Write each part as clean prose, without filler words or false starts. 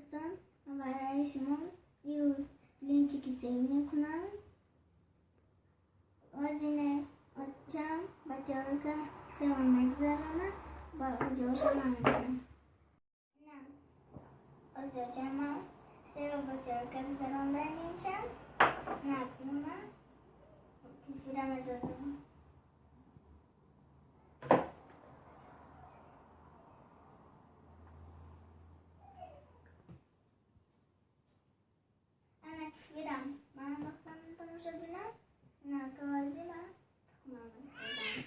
Дӯстон, ман барои шумо имрӯз блинчики зеб мекунам. Озине очам бачаҳока сева мегзарона ба ҷоша ман мекунам. Ози очама сева бачаҳока гузаронда нимшам. Накунам кефира медозам. Ана кефирам ман андохтам, тамошобинам. Накози ман тухмам медозам.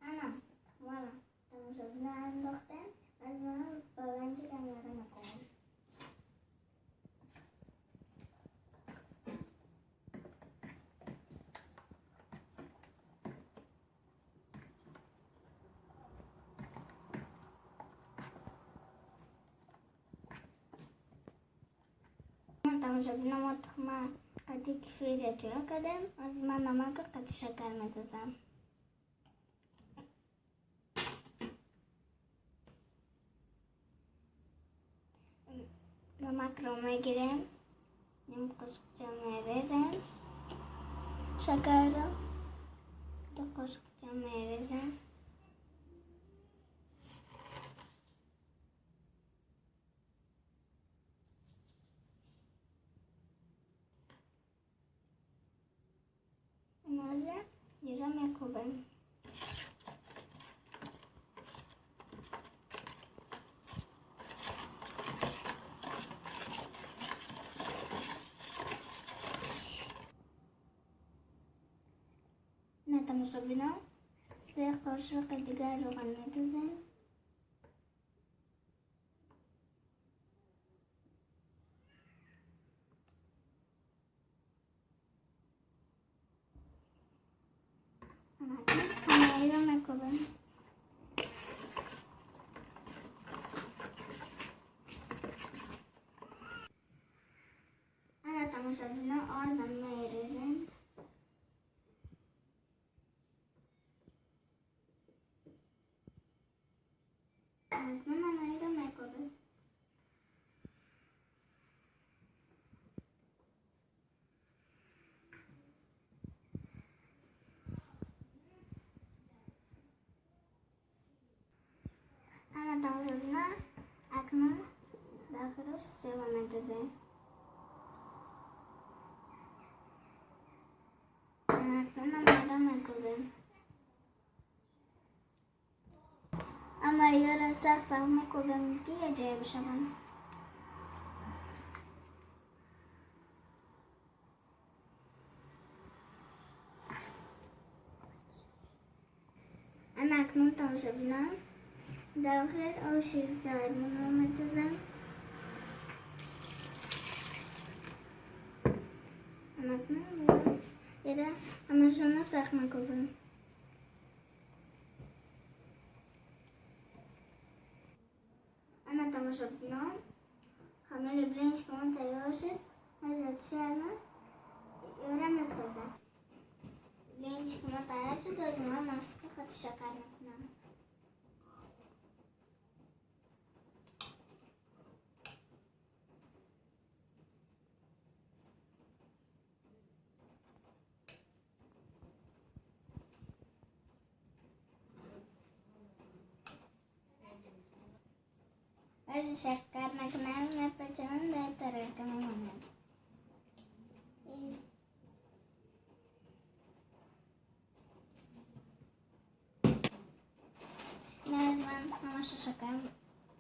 Ана тухмара тамошобина андохтем. Аз ман баланчик амара мекунам. Тамошобина, мо тухма қати кефир ҷоя кардем. Аз ман намака қати шакар медозам. Намакро мегирем, ним қошуқча мерезем, шакарро 2 қошуқча мерезем. Нозе ира мекубем. На тамошобино, 3 қошуқи дигар равған медозем. Ҳамаиро мекубем. Ана тамошобино, ордам мерезем. Акнун ҳамаиро мекубем. Ана тамошобино, акнун дар сева медозем. Акнун ҳамаиро мекубем. Ҳамаиёро сахт сахт мекубем, ки якҷоя бишаванд. Ана акнун тамошобино, дар охир оши гармонро медозем. Ана акнун ира ҳамашонро сахт мекубем. Ана тамошобино, хамири блинчикамон тайёр шуд. Ҳозир ёра мепазам. Блинчикамон тайёр шуд. Ҳозир ман маска қати шакар мекунам. Ҳозир шакар мекунам, мепачонам, дар тарелка мемонам. Аз ман ҳамаша шакар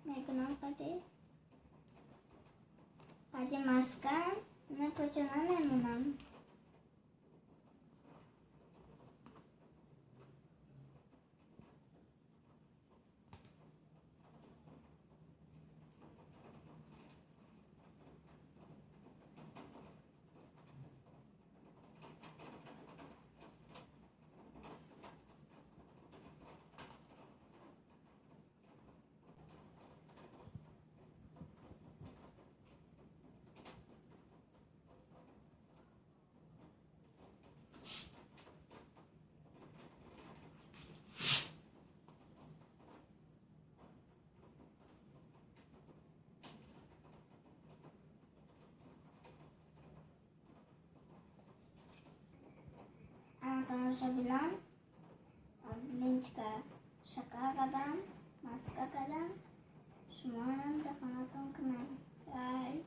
мекунам қати маска мепачонам, мемонам. Тамошобинон, блинчика шакар кардам, маска кардам. Шумоам дар хонатон кунед. Ай.